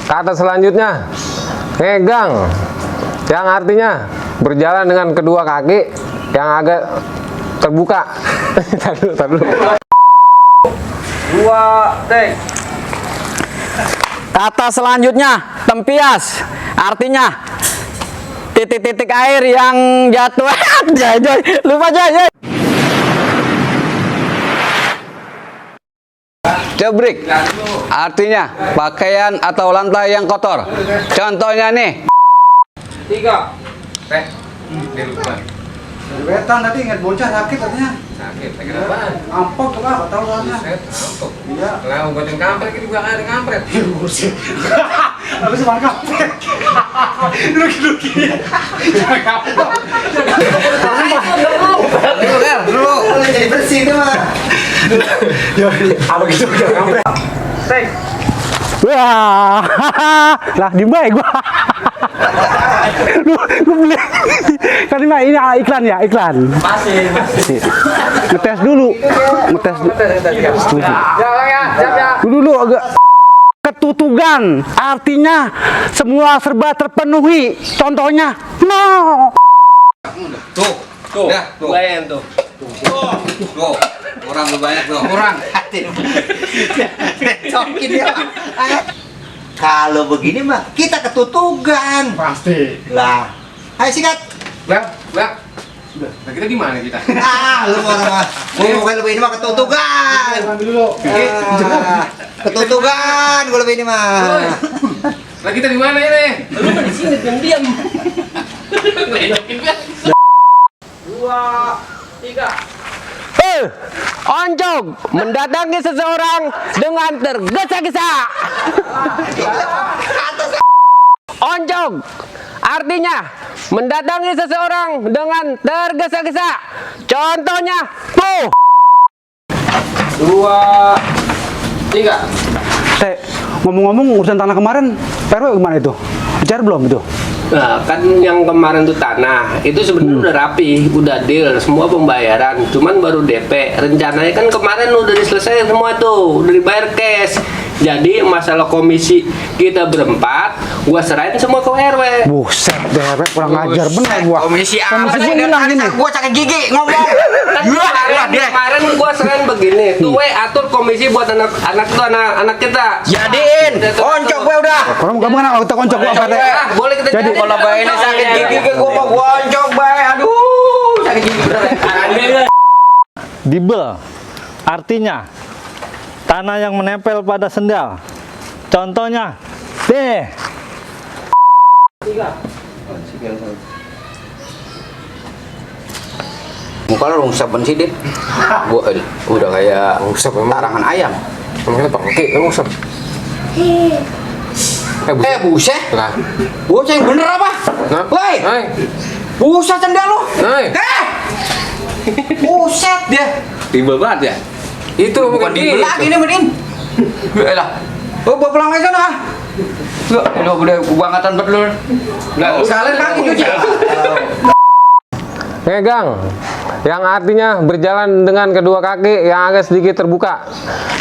Kata selanjutnya, ngegang, yang artinya berjalan dengan kedua kaki yang agak terbuka. Tar dulu. Dua, take. Kata selanjutnya, tempias, artinya titik-titik air yang jatuh. Jay, lupa Jay. Jebrik, artinya pakaian atau lantai yang kotor. Contohnya nih. 3. Dia lupa. Wetan tadi ingat bocah sakit katanya. Sakit, sakit apaan? Ampok lah, gak tahu soalnya. Ampuk. Iya. Lah, buatin kampret juga ada kampret. Buset. Habis makan kampret. Duki. Dulu. Jadi bersih itu mah. Ya, apa gitu kampret. Take. Wah, lah di baik gua. Lu beli. Kan ini iklan ya, iklan. Masih. Ngetes dulu. Dulu agak ketutugan, artinya semua serba terpenuhi. Contohnya, no. Tuh. Ya, tuh. Lain tuh. Tuh. Kurang banyak tuh. Kurang. Cokin dia. Kalau begini mah kita ketutugan. Pasti. Lah. Ayo sikat. Lah. Nah, kita di mana kita? Lu orang mah. Kalau ini mah ketutugan. Ambil dulu. Ketutugan kalau ini mah. Lah, kita di mana ini? Lu kan di sini diam. 2, 3. Oncom mendatangi seseorang dengan tergesa-gesa. Oncom artinya mendatangi seseorang dengan tergesa-gesa. Contohnya, puh. 2, 3. Ngomong-ngomong urusan tanah kemarin, PRW kemana itu? Bicara belum itu? Nah, kan yang kemarin tuh tanah itu sebenarnya udah rapi, udah deal semua pembayaran, cuman baru DP. Rencananya kan kemarin udah diselesaikan semua tuh, udah dibayar cash. Jadi masalah komisi kita berempat, gua serahin semua ke RW. Buset, DRW kurang ajar bener gua. Komisi apa sih hilang ini? Gua sakit gigi ngomong. Kemarin gua serahin begini, tuh atur komisi buat anak kita. Jadiin. Oncok gue udah. Kalau kamu kan auto koncok gua apa teh? Boleh kita Jadi, kalau Bayi ini sakit gigi ke gua oncok bae. Aduh, sakit gigi bener. Dibel artinya tanah yang menempel pada sendal. Contohnya deh. 3. Muka lu ngusap sih, Dit. Gua udah kayak ngusap tarangan ayam. Emang kita pakai, ngusap. Buset. Lah. Buset yang bener apa? Nah. Woi. Hai. Buset sendal lu. Hai. Buset dia. Tiba banget ya. Itu Bukan dibel lagi nih, Medin. Yaelah. Oh, bawa pulang aja sana. Lu udah bangatan bet lu. Lah, sekalian kaki cuci. Ngegang, yang artinya berjalan dengan kedua kaki yang agak sedikit terbuka.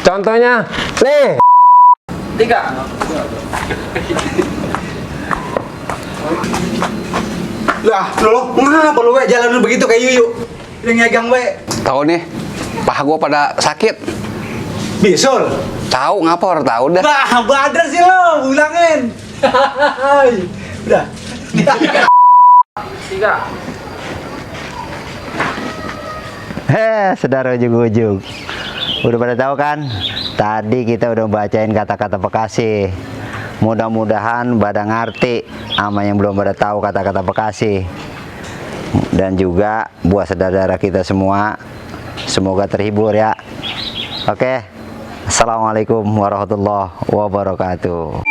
Contohnya, nih. 3. Lah, lo ngapa lu we jalan begitu kayak Yuyu? Yang ngegang we. Tahu nih, paha gua pada sakit. Bisul. Tahu ngapa orang tahu dah. Nah, badar sih lo, ulangin. Udah. 3. Saudara ujung-ujung. Udah pada tahu kan? Tadi kita udah bacain kata-kata Bekasi. Mudah-mudahan pada ngerti sama yang belum pada tahu kata-kata Bekasi. Dan juga buat saudara kita semua, semoga terhibur ya. Oke. Assalamualaikum warahmatullahi wabarakatuh.